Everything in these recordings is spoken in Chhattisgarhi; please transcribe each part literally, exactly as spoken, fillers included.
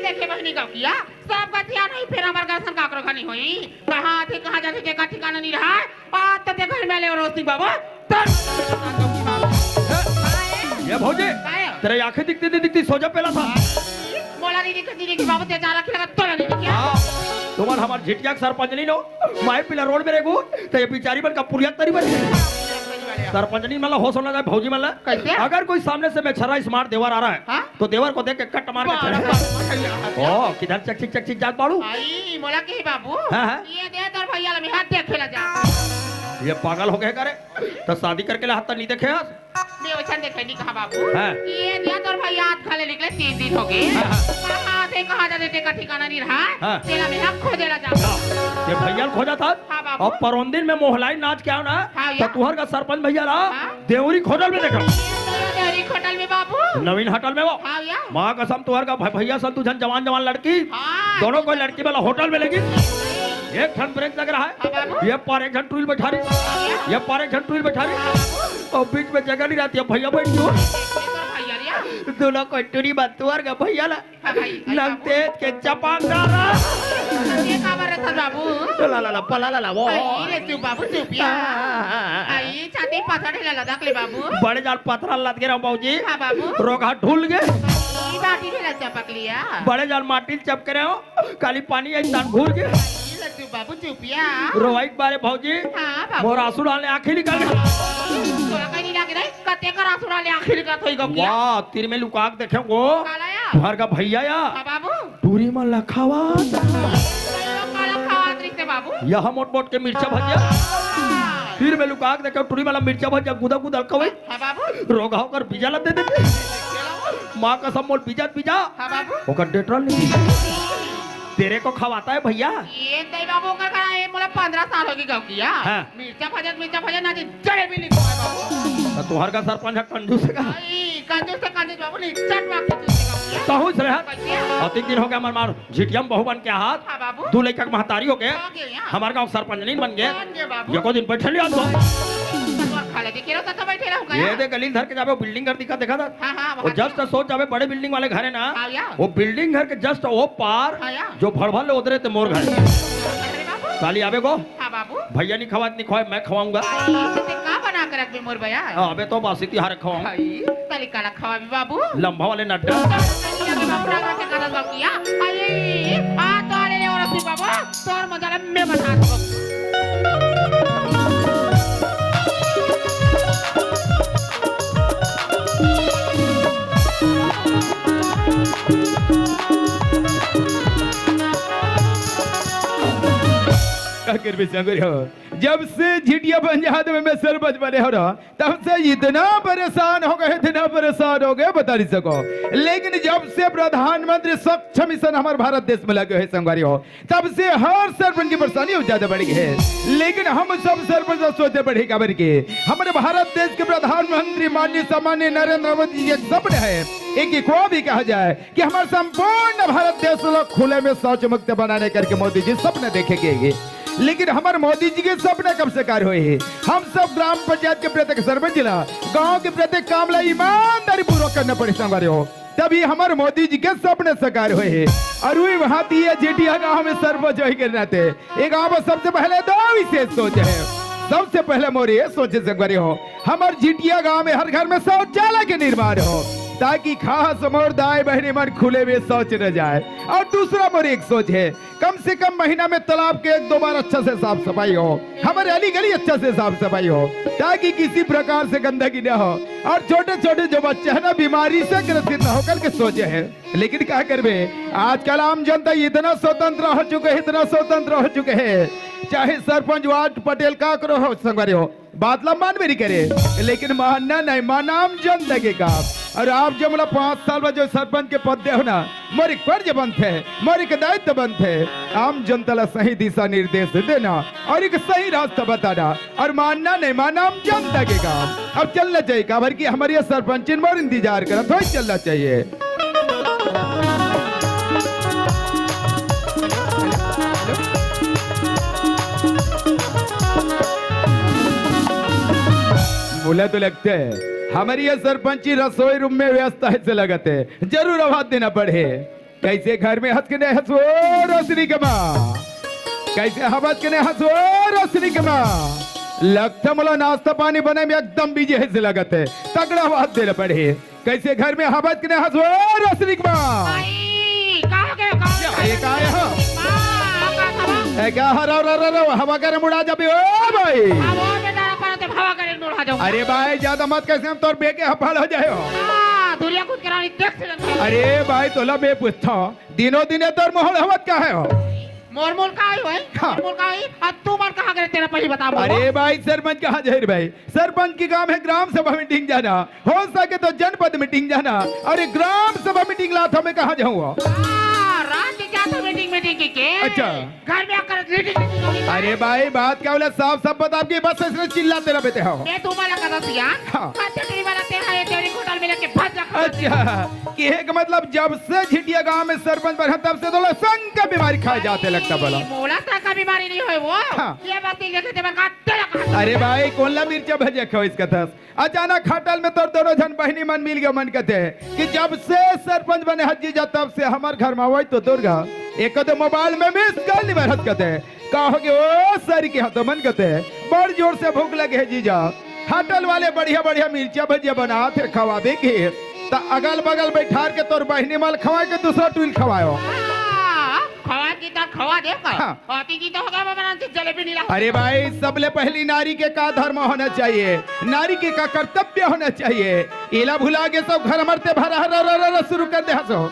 देखे बहिनी गौकिया, सब गतिया नहीं, फेर हमर घर सन काकरो घर नहीं होई। कहाँ आथे, कहाँ जाथे, जेकर ठिकाना नहीं रहा। आज तो देख घर में ले रोशनी बाबू, तर ये भौजी, काय? तेरे आंखें दिखती नहीं दिखती, सोजा पेला था। मोला नहीं दिखती, नहीं दिखती बाबू, ते चारा खिला तोला नहीं दिखिया। हाँ, तुम्हार हमार झिटिया के सरपंचनी नो, माई पिला रोड में रेगू, तो ये बिचारी बन का पुलिया तरी बन। सरपंचनी मला होश होना जाए भौजी मला। कैसे? अगर कोई सामने से बेचारा स्मार्ट देवर आ रहा है, हाँ? तो देवर को देख के कट मार के बारह चले। बार भैया। ओ, किधर चकचिक चकचिक जात बाड़ू? आई, मोला के बाबू। हाँ, हाँ। ये दे तोर भैया ला, मैं हाथ देखे ला जा। ये पागल हो गए का रे? तो शादी करके ला हाथ नहीं देखे आज? मैं वचन देखे नहीं कहा बाबू। हाँ। ये दिया तोर भैया हाथ खाले निकले तीन दिन हो गए। हाँ, हाँ। कहाँ से कहाँ जाते तेका ठिकाना नहीं रहा। हाँ। तेला मैं हाथ खोजे ला जा। ये भैया खोजा था? हाँ बाबू। अब परोन दिन में मोहलाई नाच के आयो ना, हाँ, तो या। तुहर का सरपंच भैया ला हाँ। देवरी होटल में देखा। देवरी होटल में बाबू। नवीन होटल में वो। हाँ, या। माँ कसम तुहर का भ-, भैया सन तू झन जवान जवान लड़की। हाँ। दोनों को लड़की वाला होटल में लेगी। एक ठन ब्रेक लग रहा है। हाँ, बाबू। ये पार एक झन टूल बैठा रही। हाँ, या। ये पार एक झन टूल बैठा रही। हाँ, बाबू। और बीच में जगह नहीं रहती है, भैया बैठ गयो। ये तो भैया लिया। दोनों को टूरी बात तुहर का भैया ला। हाँ भाई, भाई नंग बाबू। तेज के चपाक डाला। ये का बात है सर बाबू? ला, ला, ला, पला, ला, ला, वो। भाई, रे चुप बाबू, चुप या। हाँ, हाँ, हाँ, हाँ। भाई, छाती पथरा ढेला लदक ले बाबू। बड़े जान पथरा लद के रहो बाबूजी। हाँ बाबू। रोगा ढुल गए। ई बाटी ढेला चपक लिया। बड़े जान माटी चपक रहे हो, काली पानी आई तान घूर के। ई ले चुप बाबू, चुप या। रोवाई के बारे भौजी। हाँ बाबू। मोर आंसू डालने आंखें निकल गए। तोरा कहीं नहीं लागे रे, कते कर आंसू डालने आंखें निकल थोई गम किया। वाह, तीर में लुका के देखे वो। काला या? घर का भैया या। हाँ बाबू। टूरी मन ला खावत। काला खावत रहिसे बाबू। यह मोट मोट के मिर्चा भजिया। हाँ। फिर मैं लुका के देखा टूरी मन ला मिर्चा भजिया गुदा गुदा कवे। हाँ बाबू। रोगा होकर बीजा ला दे देते। माँ कसम मोल बीजा बीजा। हाँ बाबू। ओकर डेटॉल नहीं। तेरे को खवाता है भैया। ये दई बाबू का करा है, मोला पन्द्रह साल होगी गौकिया। हाँ। मिर्चा भजत, मिर्चा भजत ना जी, जलेबी लिखो है बाबू। तो तुहर का सरपंच है कंजूस का। आई, कंजूस से कंजूस बाबू, नहीं, चट मार के चूस देगा भैया। कहूँ से रहा। कैसे? अतिक दिन हो गया हमार मार, झिटिया में बहू बन के हाथ। हाँ बाबू। दू लइका के महतारी हो गए। हो गए यहाँ। हमार गाँव सरपंच नहीं बन गए। बन गए बाबू। एको दिन बैठे लिया तो। सतवा खा ले, देखिए रहो, सतवा बैठे रहो गया। ये दे गली धर के जाबे, वो बिल्डिंग घर दिखा, देखा था? हाँ, हाँ, वो वहाँ just सोच जाबे, बड़े बिल्डिंग वाले घर है ना? हाँ, या। वो बिल्डिंग घर के just वो पार, हाँ, या। जो भड़भड़ ले उधरे ते मोर घर। अरे बाबू। काली आबे को? हाँ बाबू। भैया नहीं खवात नहीं खवाए, मैं खवाऊंगा। अरे, तो ते का बना के रखबे मोर भैया? हाँ, अबे तो बासी तिहार खवाऊं। हाय, तली काला खवाबे बाबू। लंबा वाले नड्डा। तो तली काला बाबू राग रखे काला बाबू किया। अरे, आ तो आले रे औरत बाबू, तोर मजा ले मैं बता दूं। का करबे संगरी हो? जब से झिटिया पंचायत में मैं सरपंच बने हो ना, तब से इतना परेशान हो गए, इतना परेशान हो गए, बता नहीं सको। लेकिन जब से प्रधानमंत्री स्वच्छ मिशन हमारे भारत देश में लगे हुए संगवारी हो, तब से हर सरपंच की परेशानी और ज्यादा बढ़ गई है। लेकिन हम सब सरपंच सोचते बढ़े का बढ़ के हमारे भारत देश के प्रधानमंत्री माननीय सम्माननीय नरेंद्र मोदी जी के सपने है, एक, एक ख्वाब भी कहा जाए कि हमारे संपूर्ण भारत देश को खुले में शौच मुक्त बनाने करके मोदी जी सपने देखे गए। लेकिन हमारे मोदी जी के सपने कब साकार हुए हैं? हम सब ग्राम पंचायत के प्रत्येक सरपंच ला, गांव के प्रत्येक काम ला ईमानदारी पूर्वक करना पड़े संगवारी हो, तभी हमारे मोदी जी के सपने साकार हुए हैं। और वही वहां दिए जेठिया गांव में सरपंच होए के नाते ये गांव में सबसे पहले दो विशेष सोच है। सबसे पहले मोर ये सोच संगवारी हो, हमारे झिटिया गांव में हर घर में शौचालय के निर्माण हो, ताकि खास मोर दाई बहनी मन खुले में शौच न जाए। और दूसरा मोर एक सोच है, कम से कम महीना में तालाब के एक दो बार अच्छा से साफ सफाई हो, हमारे अली गली अच्छा से साफ सफाई हो, ताकि किसी प्रकार से गंदगी न हो और छोटे छोटे जो बच्चे हैं ना, बीमारी से ग्रसित न होकर के सोचे हैं। लेकिन क्या करबे, आजकल आम जनता इतना स्वतंत्र हो चुके हैं, इतना स्वतंत्र हो चुके हैं, चाहे सरपंच वार्ड पटेल का करो हो संगवारी हो, बात ला मानबे नहीं करे, लेकिन मानना नहीं, मानना आम जनता के काम। और आप जो मतलब पाँच साल बाद जो सरपंच के पद दे हो ना, मोर एक फर्ज बनथे, मोर एक दायित्व बनथे, आम जनता ला सही दिशा निर्देश देना और एक सही रास्ता बताना। और मानना नहीं मानना आम जनता के काम। अब चलना चाहिए, काबर कि हमारे ये सरपंच मोर इंतजार करत होय, चलना चाहिए। मोला तो लगता है हमारी ये सरपंची रसोई रूम में व्यस्त है से लगत है, जरूर आवाज देना पड़े। कइसे घर में हस के नइ हस ओ रोशनी के माँ? कइसे हवस के नइ हस ओ रोशनी के माँ? लगथे मोला नाश्ता पानी बनाए में एकदम बिजी हे से लगत हे। तगड़ा आवाज दे ल पड़ही। कइसे घर में हवस के नइ हस ओ रोशनी के माँ? भाई, का हो गया? का हो गया? ये का हे हो? माँ, का खबर? ए, का हर, हर, हर, हर, हवा करे मुड़ा जाबे ओ भाई। अब वो बेटा, पर ते हवा करे मुड़ा जाऊँ। अरे भाई, ज्यादा मत कइसे हम तोर बेके हफाल हो जाए हो। हाँ, धुरिया कूद के रानी देख से लगता है। अरे भाई, तोला मैं पूछता हूँ, दिनों दिने तोर मोहल हवत का हे हो? मोर मोल का होई भाई? हाँ। मोर मोल का होई? अब तू मन कहाँ करे तेरा पहली बता मोर। अरे भाई, सरपंच कहाँ जाहिर भाई? सरपंच के काम हे ग्राम सभा मीटिंग जाना, हो सके तो जनपद मीटिंग जाना। अरे ग्राम सभा मीटिंग लात हमें कहाँ जाऊँ? हाँ, रात के क्या था मीटिंग, मीटिंग की के? अच्छा। घर में आकर मीटिंग, मीटिंग होगी। अरे भाई, बात क्या बोला? साफ साफ बता के बस इसने चिल्लाते रह बेते हो। मैं तुम्हारा कदम सियान। हाँ। कच्चे टीवी वाला तेरा ये तेरी होटल में लेके भज रखा। अच्छा, कि एक मतलब जब से झिटिया गांव में सरपंच बना तब से तोला संग का बीमारी खाए जाते लगता बोला। मोला संग का बीमारी नहीं होए वो। हाँ। ये बात नहीं लेके तेरे का तेरा का। अरे भाई, कौन ला मिर्चा भजिया खाओ इसका था? अचानक होटल में तोर दोनों झन बहिनी मन मिल गए, मन कथे कि जब से सरपंच बने हस जीजा तब से हमर घर में वही तो दुर्गा एक तो मोबाइल में मिस कॉल नहीं बरत कथे। का हो गए ओ सर के हाथों मन कथे बड़ जोर से भूख लगे हे जीजा। होटल वाले बढ़िया बढ़िया मिर्चा भजिया बनात हे खवाबे के, त अगल बगल बैठार के तोर बहिनी मन ल खवाए के दूसरा टुरी ल खवायो। हाँ, खवा की तो खवा दे का। हाँ। अति की तो होगा बाबा नाम से जलेबी नीला। अरे भाई, सबले पहली नारी के का धर्म होना चाहिए, नारी के का कर्तव्य होना चाहिए, एला भुला के सब घर मरते भरा हर शुरू कर दे हसो।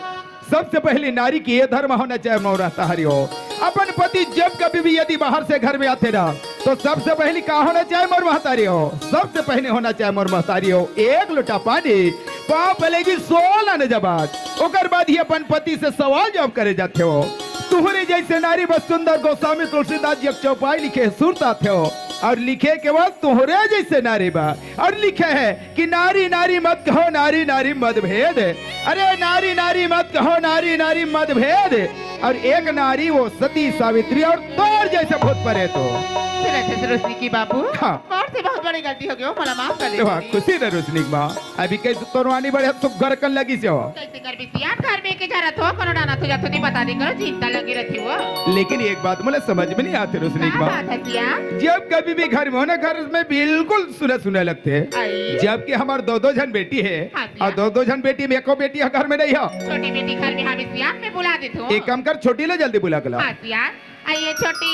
सबसे पहली नारी के ये धर्म होना चाहिए, मोर महतारी हो। अपन पति जब कभी भी यदि बाहर से घर में आथे ना, तो सबसे पहली का होना चाहिए, मोर महतारी हो? सबसे पहले होना चाहिए, मोर महतारी हो, एक लोटा पानी, पाँव पलेगी सोलह न जबात। ओकर बाद ही अपन पति से सवाल जवाब करे जाथे हो। तुहरे जैसे नारी बस सुंदर गोस्वामी तुलसीदास जी एक चौपाई लिखे, सुरता थे हो। और लिखे के बाद तुहरे जैसे नारी बा, और लिखे हे कि नारी नारी मत कहो, नारी नारी मतभेद। अरे नारी नारी मत कहो, नारी नारी मतभेद। और एक नारी वो सती सावित्री और तोर जैसे भूत प्रेत हो। सुनत हस रोशनी की बाबू? हाँ। मोर से बहुत बड़ी गलती हो गई हो, मोला माफ कर दे वाह, दीदी। खुशी रह रोशनी की माँ। अभी कइसे तोर वानी बड़े सुग्घर कन लगी से हो। कइसे कर बिटिया, घर में के जरत हो, कोनो डाना तो जातो नहीं बता दे करो, चिंता लगी रहती हो। लेकिन एक बात मोला समझ में नहीं आते रोशनी की का माँ। बात हे सिया? जब कभी भी घर में हो ना, घर में बिल्कुल सुना सुना लगथे। आई। जबकि हमर दो दो झन बेटी हे, हाँ, सिया। और दो दो झन बेटी में एको बेटी ह घर में नहीं हो। छोटी बेटी घर में हवे सिया, मैं बुला देथों। एक काम कर, छोटी ला जल्दी बुला के ला। हाँ, सिया। आ ये छोटी।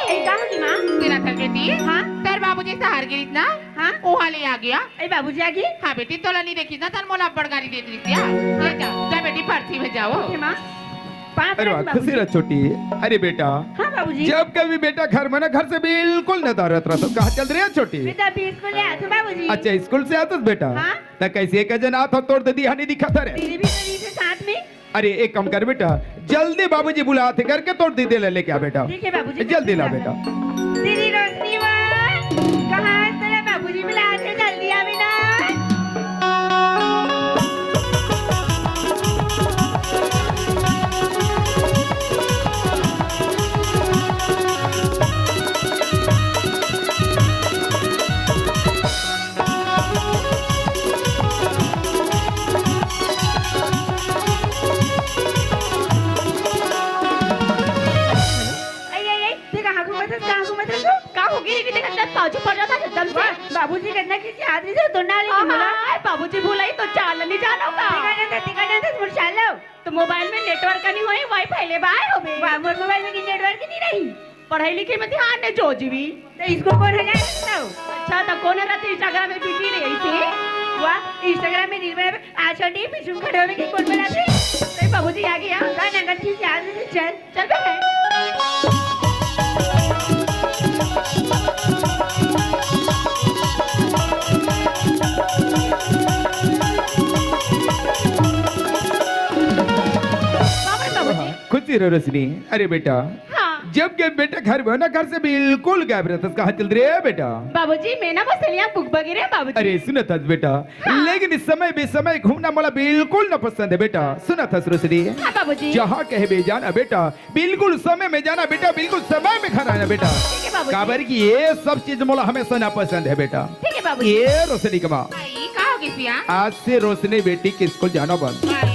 ए, का होगी माँ? सुनत हस बेटी? हाँ? तोर बाबूजी सहर गे रिहिस ना? हाँ? ओहा ले आ गया। ए, बाबूजी आ गए? हाँ बेटी, तोला नहीं देखिस ना, तब मोला अब्बड़ गारी दे दिस या। हाँ। जा, जा बेटी, परती में जाओ। ओके माँ। पाँव अरे वाह, पड़त खुशी बाबूजी। रह छोटी। अरे बेटा, हाँ बाबूजी। जब कभी बेटा घर में ना, घर से बिल्कुल नदारत रहत हो। कहाँ चल रही है छोटी? बेटा अभी स्कूल से आत हूँ बाबूजी। अच्छा, स्कूल से आत हस बेटा? हाँ। त कइसे एक जन आत हो, तोर दीदी ह नहीं दिखत हे रे? दीदी भी तो नहीं थे साथ में। अरे एक काम कर बेटा, जल्दी बाबूजी बुलात हे करके तोर दीदी ला लेके आ बेटा। ठीक है बाबूजी, जल्दी ला बेटा। दीदी रोशनी वो, कहाँ हस तेरा बाबूजी बुलात हे, जल्दी आ बेटा। आई, आई, आई, ते कहाँ घूमत हस, कहाँ घूमत हस तू? का हो गई रे, तेरे अंदर पाछू पड़ जाता एकदम से। वाह, बाबूजी कितना किसी आदमी से तो ना लेकिन हाँ, बोला। हाँ, बाबूजी बुलाई तो चाल नहीं जानो का? ठीक है, ठीक है, ठीक है, मुझे चाल लो। तो मोबाइल में नेटवर्क नहीं होई, वाईफाई ले बाय हो बे। वाह, मोर मोबाइल में की नेटवर्क नहीं रही। पढ़ाई लिखे में ध्यान नहीं जो जीवी। तो इसको कौन है जाए तो? अच्छा, तो कौन रहती Instagram में बिजी रही थी? वाह, Instagram में रील बना, आज का टीम पीछे खड़े होवे की कौन बनाती? तेरे बाबूजी आ गया। ना, ना, गलती से आ गई, चल। चल बे। बाबा, बाबूजी। खुशी रहो रोशनी। अरे बेटा, हाँ। जब के बेटा घर में ना, घर से बिल्कुल गायब रहता, कहाँ चल रहे बेटा? बाबूजी, मैं ना बस चलिया बुक बगी रे बाबूजी। अरे सुनत हस बेटा, हाँ। लेकिन इस समय बेसमय घूमना मोला बिल्कुल न पसंद है बेटा। सुनत हस रोशनी? हाँ बाबूजी। जहाँ कहे बे जाना बेटा, बिल्कुल समय में जाना बेटा, बिल्कुल समय में घर आना बेटा। ठीक है बाबूजी। काबर कि ये सब चीज मोला हमेशा ना पसंद है बेटा। ठीक है बाबूजी। ये रोशनी के माँ। आई, का हो गई सिया? आज से रोशनी बेटी के स्कूल जाना बंद। आई,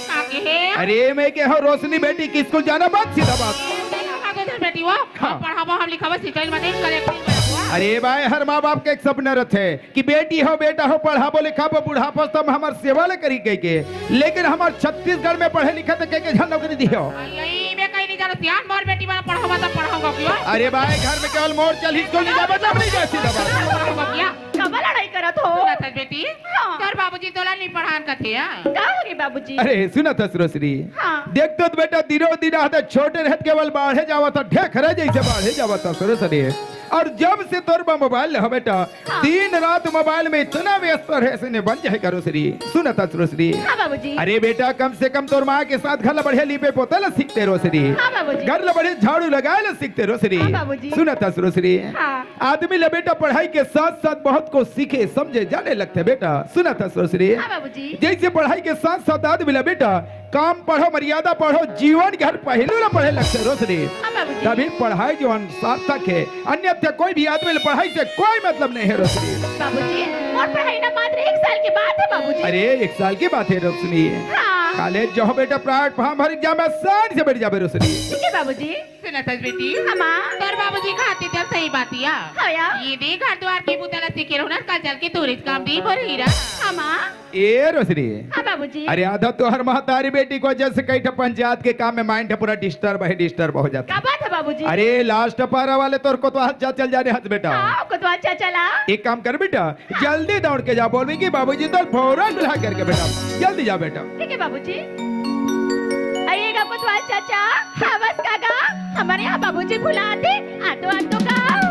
का के है? अरे मैं के हो रोशनी बेटी के स्कूल जाना बंद, सीधा बात। ए, नहीं होगा तो उधर बेटी वो, हाँ। हम पढ़ाबो, हम लिखाबो, सिंचाई मशीन कलेक्टिंग में हुआ। अरे भाई, हर माँ बाप के एक सपना रहते कि बेटी हो, बेटा हो, पढ़ाबो, लिखाबो, बुढ़ापा तब हमार सेवा ले करी कह के, लेकिन हमार छत्तीसगढ़ में पढ़े लिखे तो कह के झन नौकरी दियो। अरे, मैं कहीं नहीं जाना, सियान मोर बेटी बना पढ़ाबो तो पढ़ाबो क्यों? अरे भाई, घर में केवल मोर चल, स्कूल नहीं जा, मतलब नहीं जा, सीधा बात। पढ़ाबो क्या? काबर लड़ाई करत हो? सुनत हस बेटी, हाँ। तोर बाबूजी तोला नहीं पढ़ान कथे, हाँ? का हो गे बाबूजी? अरे सुनत हस रोशनी, हाँ। देख तो बेटा, दिनों दिन आदत छोटे रहत केवल बाढ़े जावत ह, ढेखरा जैसे बाढ़े जावत ह रोशनी। और जब से तोर बा मोबाइल हो बेटा, हाँ। दिन रात मोबाइल में इतना व्यस्त रहे से ने बन जाएगा रोशनी। सुनत हस रोशनी। हाँ बाबूजी। अरे बेटा, कम से कम तोर माँ के साथ घर ला बढ़िया लीपे पोते ला सीखते रोशनी। हाँ बाबूजी। घर ला बढ़िया झाड़ू लगाए ला सीखते रोशनी। हाँ बाबूजी। सुनत हस रोशनी। हाँ। आदमी ला बेटा पढ़ाई के साथ साथ बहुत कुछ सीखे, समझे, जाने लगथे बेटा। सुनत हस रोशनी। हाँ बाबूजी। जैसे पढ़ाई के साथ साथ आदमी ला बेटा काम पढ़ो, मर्यादा पढ़ो, जीवन के हर पहलू ला पढ़े लगथे रोशनी। हाँ बाबूजी। तभी पढ़ाई जो सार्थक है, अन्यथा कोई भी आदमी ला पढ़ाई से कोई मतलब नहीं है रोशनी। बाबूजी, मोर पढ़ाई ना मात्र एक साल के बात है बाबूजी। अरे एक साल की बात है रोशनी। हाँ। कॉलेज जाओ बेटा, प्लेटफॉर्म भर एग्जाम में आसान से बैठ जाबे रोशनी। ठीक है बाबूजी। सुनत हस बेटी? हाँ, माँ। तोर बाबूजी खाते जब सही बात या। हाँ या। ये दे घर द्वार के बुता ला सीखे रहो ना, कल चल के टूरिस्ट काम दी भर हीरा। हाँ, माँ। ए रोशनी। हाँ बाबूजी। अरे आधा तो हर महतारी बेटी को जैसे कहीं तो पंचायत के काम में माइंड पूरा डिस्टर्ब है, डिस्टर्ब हो जाता। का बात है बाबूजी? अरे लास्ट पारा वाले तोर कोतवाल चाचा चल जाने हस बेटा। हाँ, कोतवाल चाचा ला। एक काम कर बेटा, जल्दी दौड़ के जा, बोलबे कि बाबूजी तो भौरा दुल्हा करके बेटा, जल्दी जा बेटा। ठीक है बाबूजी। अरे गा कोतवाल चाचा, हवस का गा? हमारे यहाँ बाबूजी बुलाथे, आतो आतो गाओ।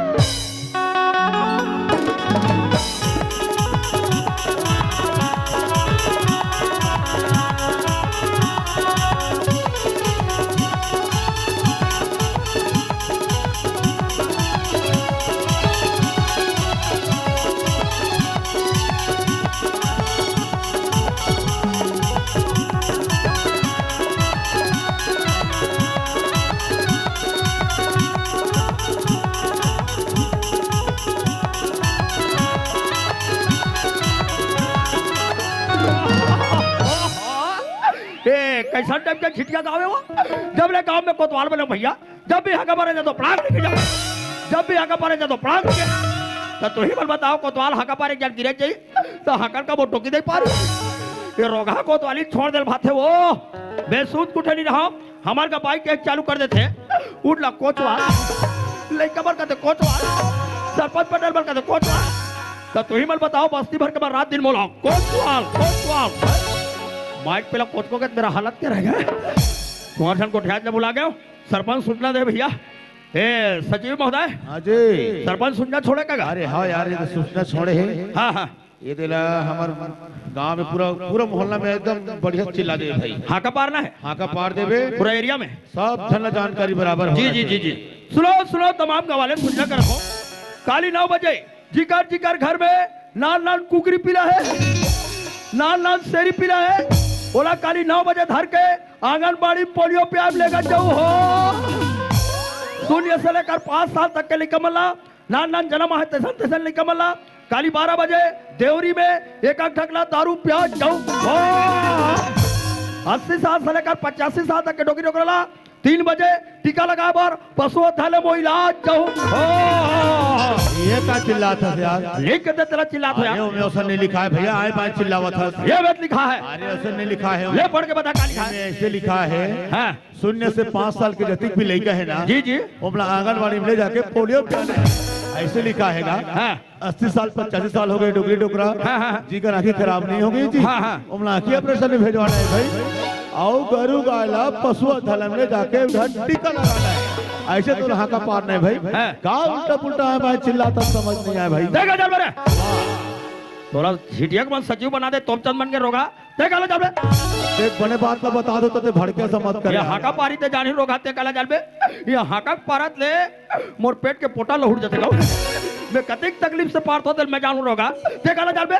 ए, कैसन टाइप के झिटिया गाँव हे वो? जब ले गाँव में कोतवाल बने भैया, जब भी हाका पारे जा तो पड़ाक लेके जाओ, जब भी हाका पारे जा तो पड़ाक लेके। तो तुही मन बताओ, कोतवाल हाका पारे जब गिरे जाई, तो हाकन का वो टोकी दे पार। ये रोगहा कोतवाली छोड़ देल भाथे वो। बेसूद कुठे नहीं रहा, हमार का बाइक एक चालू कर देथे, उठ ला कोतवाल, लइका बर कहते कोतवाल, सरपंच पंडल बर कहते कोतवाल। तो तुही मन बताओ, बस्ती भर के बर रात दिन बोला कोतवाल, कोतवाल। माइक पेला कोतको के तेरा हालत क्या रह गया? तुम्हारे सन को ठ्याज ने बुला गया। सरपंच सूचना दे भैया। ए, सचिव महोदय। हाँ जी। सरपंच सूचना छोड़े का गा? अरे हाँ यार, ये तो सूचना छोड़े हे। हाँ, हाँ। ये देला हमर गांव में पूरा, पूरा मोहल्ला में एकदम बढ़िया चिल्ला देबे भाई। हाका पारना हे? हाका पार देबे। पूरा एरिया में? सब झन ला जानकारी बराबर जी, होना जी, जी, चाहिए। जी। सुनो, सुनो, तमाम गाँव वाले सूचना कर रखो। काली नौ बजे जिकर जिकर घर में नान नान कुकरी पिला हे, नान नान सेरी पिला हे, ओला काली नौ बजे धर के आंगनबाड़ी पोलियो पियाब लेकर जाऊ हो। शून्य से लेकर पाँच साल तक के लइका मन ला, नान नान जनम आहे तैसन तैसन लइका मन ला, काली बारह बजे देवरी में एक एक ढकला दारू पिया जाऊ हो। अस्सी साल से लेकर पचासी साल तक के डोकरी डोकरा ला तीन बजे टीका लगाए बर पशु अवधालय में इलाज जाहूं। हो। ये का चिल्लात हस यार? लिख के दे, तेला चिल्लात हो अरे, यार। ओमे ओसन नहीं लिखा है भैया, आए बाय चिल्लावत हस। ये बात लिखा है। अरे, ओसन नहीं लिखा है। ले पढ़ के बता, का लिखा है? ये ऐसे लिखा है, हाँ। शून्य से पाँच साल के जतिक भी लइका है ना, जी, जी। ओमला आंगनबाड़ी में ले जाके पोलियो पिलाना है, ऐसे लिखा है गा। हाँ। अस्सी साल, पचासी साल हो गए डोकरी डोकरा। हाँ, हाँ। जी कर आंखी खराब नहीं हो गई जी। हाँ, हाँ। ओमला आंखी ऑपरेशन में भेजवाना है भाई। आओ गरु गाय ला पशु अवधालय में ले जाके उधर टीका लगाना है। ऐसे तो हाका पार नहीं भाई। हाँ। का उल्टा पुल्टा है भाई, चिल्लात हस समझ नहीं आए भाई। देखा चल मेरे। तोला झिटिया के मन सचिव बना दे, तोपचंद बन के रोगहा। ते काला जाबे? ते बने बात ला बता दो, तो ते भड़के से मत कर ये यार। हाका पारी ते जानी रोगहा, ते काला जाबे? ये हाका पारत ले मोर पेट के पोटा लहुट जाथे गाँव। मैं कतेक तकलीफ से पारत हों ते मैं जानू रोगहा, ते काला जाबे?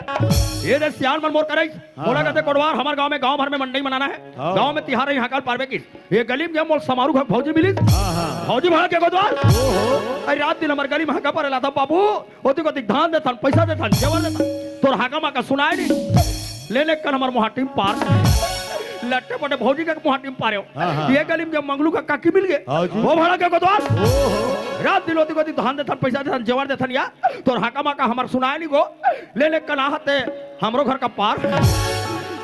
ये दे सियान मन मोर करई, हाँ, मोला हाँ। कहते कोटवार, हमार गाँव में, गाँव भर में मंडई मनाना है, हाँ। गाँव में तिहार ही हाका पारबे किस। ये गली में मोर समारू घर भौजी मिलिस। हाँ, हाँ। भौजी भाग के कोतवाल। ओहो। अरे रात दिन हमार गली में हाका पारे ला था बाबू। ओती कोती धान देथन, पैसा देथन, जेवर देथन। तोर हाका माका सुनाय नहीं। ले ले कन हमार मुहाटी में पार। लट्टे पटे भौजी के मुहाटी में पारे हो। हाँ, हाँ। ये गली में जब मंगलू का काकी मिल गए, हाँ जी। वो भाड़ा के कोतवाल। ओहो। रात दिन ओती कोती धान देथन, पैसा देथन, जेवर देथन या, तोर हाका माका हमर सुनाए नी गो, ले ले कना हते हमरो घर का पार।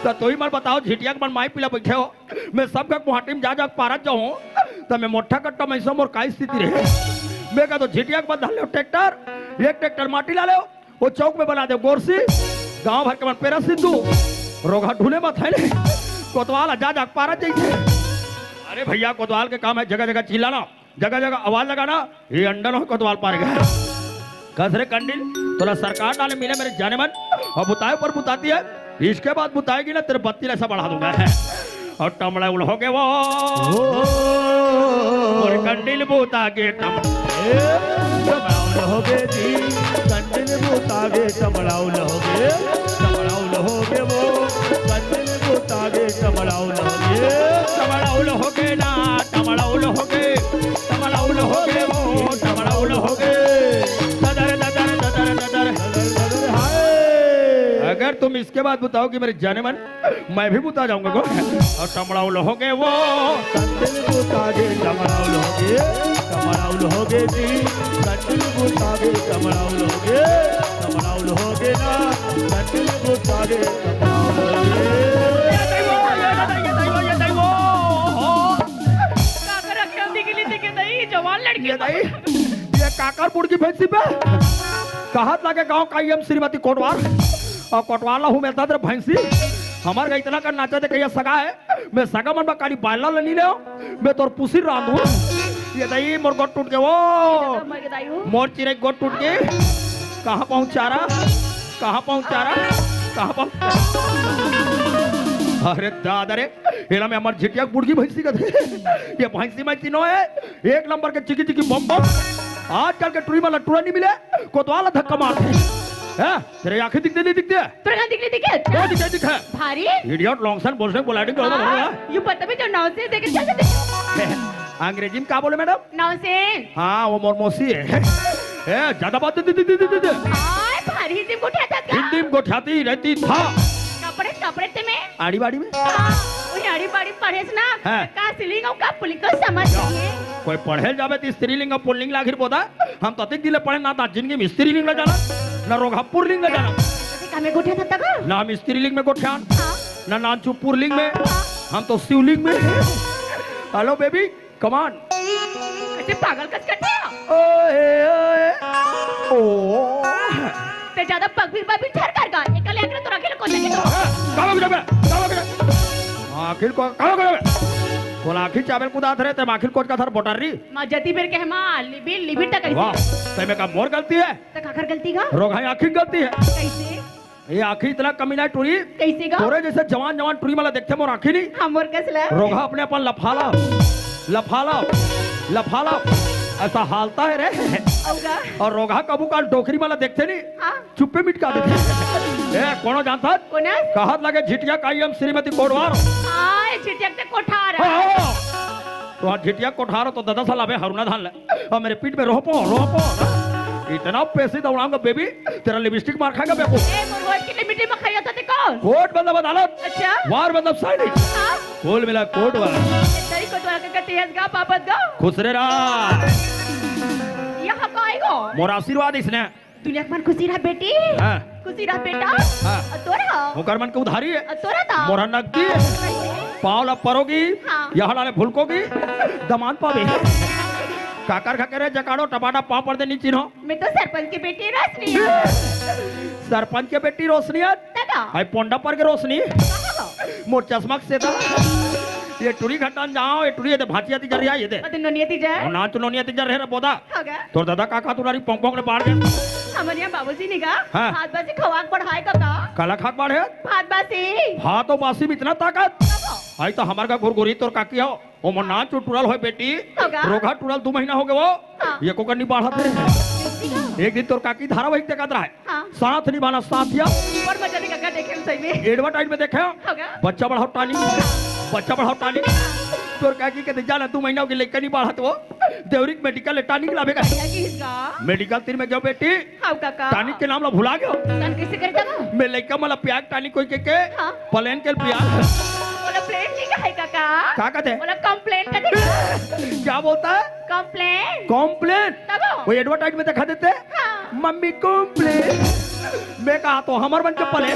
त तोही मन बताओ, झिटिया के मन माई पीला बैठे हो, मैं सब घर मुहाटी में जा जा पारत जाऊँ, त मैं मोट्ठा कट्टा में सो मोर का स्थिति रहे। मैं कहा तो झिटिया के बदल ले ट्रैक्टर, एक ट्रैक्टर माटी ला ले, वो चौक में बना दे गोरसी, गांव भर के मन पेरा सिंधु, रोगहा ढूले मत है ले। कोतवाल जा जा पारा जैसे। अरे भैया, कोतवाल के काम है जगह जगह चिल्लाना, जगह जगह आवाज लगाना। ये अंडन हो कोतवाल पार गया। कस रे कंडिल, तोला सरकार डाले मिले मेरे जाने मन, और बुताए पर बुताती है, इसके बाद बुताएगी ना, तेरे बत्ती ऐसा बढ़ा दूंगा। और टमड़ौल हो गए वो। ओ। मोर कंडिल बूता के टम-, ए, टमड़ौल हो गए जी, कंडिल बूता के टमड़ौल हो गए, टमड़ौल हो गए वो, कंडिल बूता के टमड़ौल हो गए। टमड़ौल हो गए ना, टमड़ौल हो गए, टमड़ौल हो गए वो, टमड़ौल हो गए। ददर, ददर, ददर, ददर। हाय। अगर तुम इसके बाद बताओ कि मेरे जाने मन मैं भी बुता जाऊंगा को। और टमड़ौल हो गए वो। कंदिल बुता गे, टमड़ौल हो गए, टमड़ौल हो गए जी। कंदिल बुता गे, टमड़ौल हो गए, टमड़ौल हो गए ना। कंदिल बुता गे, टमड़ौल हो गए। का कर रखे हो दिखली दिखे दई, जवान लड़की ये दई, ये काकर बुड़की भैंसी पे। कहत लागे गांव का ईएम श्रीमती कोटवार। और कोटवार ला हूँ मिलता तेरे भैंसी। हमार का इतना कर नाचा दे कहिया सगा है। मैं सगा मन बा काली बायला ले नी ले। मैं तोर पुसी रांधू। ये दई मोर गोट टूट के वो। मर के दाई हूँ। मोर चिरे गोट टूट के। कहाँ पहुँचा रहा? कहाँ पहुँचा रहा? कहाँ पहुँचा रहा? अरे दादा रे, एला मैं हमार झिटिया बुड़की भैंसी का दे। ये भैंसी मैं तीनों है। एक नंबर के चिकी चिकी बम बम। आजकल के टुरी वाला टुरा नहीं मिले, कोतवाल धक्का मारते हैं। हैं? तेरे आंखें दिखते नहीं दिखते? तेरे आंखें दिखते नहीं दिखते? क्या दिखते दिखते? भारी? Idiot, लोंगसन, बोलने, बोलाने, बोला, बोला। हाँ, यू पता भी तो नॉनसेंस देके चल देते। अंग्रेजी में क्या बोले मैडम? नॉनसेंस। हाँ, वो मोर मौसी है। ए, ज्यादा बात दे, दे, दे, दे, दे, दे। हाय, भारी हिंदी में गोठियाता था। हिंदी में गोठियाती रहती था। कपड़े, कपड़े ते में? आड़ी बाड़ी में? हाँ, वही आड़ी बाड़ी पढ़े से ना, हाँ। का स्त्रीलिंग और का पुल्लिंग को समझ नहीं है। कोई पढ़े जावे तो स्त्रीलिंग और पुल्लिंग ला आखिर बोदा। हम तो अतिक दिले पढ़े ना था जिंदगी में स्त्रीलिंग ला जाना, ना रोगहा पुल्लिंग ला जाना। तो हमें गोठियाता था का? ना हम स्त्रीलिंग में गोठियान, हाँ। ना नानचू पुल्लिंग में, हाँ। हम तो शिवलिंग में। Hello baby, come on। ऐसे पागल कस करते हो? ओए, ओए, ओ। ते ज्यादा पग भी, पग भी ठर कर गा। एकले एकले तो रखे लो कोते के तो। ए, कालो के जबे, कालो के जबे। आखिर को, कालो के जबे। बोला आखिर चावल कुदा धरे, ते आखिर कोच का थर बोटर री। माँ जती बेर के हमा, लिबिर, लिबिर तक ऐसे। वाह, ते में का मोर गलती है? ते काकर गलती का? रोगहा आखिर गलती है। कैसे? ये आँखी इतना कमीना है टुरी। कैसे गा? तोरे जैसे जवान जवान टुरी वाला देखते मोर आँखी नहीं। हाँ, मोर कस ला? रोगहा अपने अपन लफाला, लफाला, लफाला, ऐसा हालता है रे। औगा? और रोगहा कबू काल डोकरी वाला देखते नहीं। हाँ। चुप्पे मिटका देते। ए, कोनो जानता? कोना? कहत लगे झिटिया का ईएम श्रीमती कोटवार। हाँ, ये झिटिया के कोठार। हाँ, हाँ। तो आज झिटिया कोठार तो दादा साला बे हरुणा धान ले। और मेरे पीठ में रोपो, रोपो। इतना पैसे दौड़ाऊंगा बेबी, तेरा लिपस्टिक मार खाएगा बेबू। ए, मोर वोट के लिमिट में खाया था ते कौन? कोर्ट मतलब अदालत। अच्छा। वार मतलब सैनिक। हाँ। कुल मिला कोर्ट वाला। तेरी कोर्ट वाला का तेज गा, पापत गा। खुश रे रहा। यहाँ का आएगा? मोर आशीर्वाद इसने। दुनिया के मन खुशी रहा बेटी। हाँ। खुशी रहा बेटा। हाँ। और तोरा? ओकर मन के उधारी है। और तोरा ता? मोरा नकदी है। कैसे? पाँव ला परोगी, हाँ। यहाँ लाले भुलकोगी, दमान पावे। काकर खा के रे जकाड़ो टपाटा पाँव पड़ दे नी चिन्हो। मैं तो सरपंच के बेटी रोशनी हूँ। सरपंच के बेटी रोशनी है? तदा। हाय पोंडा पर के रोशनी। कहाँ? मोर चश्मा के सेदा। ये टुरी घटान जाओ, ये टुरी ये दे भांचिया ती जरिया ये दे। अरे नोनिया ती जा। और ना तो नोनिया ती जर रहे रे बोदा। होगा। तोर दादा का का तुरारी पोंग पोंग ने बाढ़ गया। हमारे यहाँ बाबूजी ने कहा, हाँ। भात बासी खवाक बढ़ाए का का? काला खाक बाढ़ है? भात बासी। भात और बासी में इतना ताकत? कब? आई तो हमार का घुरघुरी तोर काकी हो। ओ मोर नान चो टुरल होय बेटी। होगा। रोगहा टुरल दू महीना हो गए वो। हाँ। ये को कर नहीं बाढ़त है। कैसी का? एक दिन तोर काकी धारावाहिक देखत रहा है। हाँ। साथ निभाना साथिया। और मजा देगा देखे हम सही में। एडवर्टाइज में देखे हो? होगा। बच्चा बढ़ाओ टानी, बच्चा बढ़ाओ टानी। तोर काकी के जा ना, दू महीना हो गए लेके नहीं बाढ़त वो। देवरिक मेडिकल ले टानिक लावे का। भैया की इसका। मेडिकल तीन में गयो बेटी। हाँ काका। टानिक के नाम ला भुला गयो। तन कैसे करे था वो? मैं लइका मला प्याग टानिक कोई के के। हाँ। प्लेन के प्याग। कंप्लेंट नहीं कहे काका। का कहते? बोला कंप्लेंट का देखा। क्या बोलता है? कंप्लेंट। कॉम्प्लेन। तब वो? वो एडवर्टाइज में दिखा देते। हाँ। Mummy Complan. मैं कहा तो हमर मन के पले।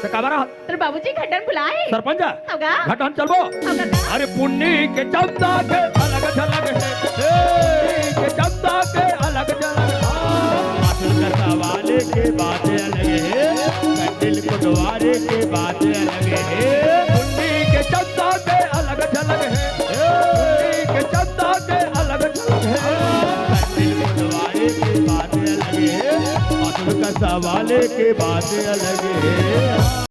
तो का बरा? तेरे बाबूजी घटन बुलाए। सरपंच। होगा। घटन चलबो। होगा का? अरे पुन्नी के चंदा के अलग झलक है। ए, के चंदा के अलग झलक है। आसुल कसा वाले के बात अलग है। कंडिल कोटवारे के बात अलग है। पुन्नी के चंदा के अलग झलक है। ए, पुन्नी के चंदा के अलग झलक है। कंडिल कोटवारे के बात अलग है। आसुल कसा वाले के बात अलग है।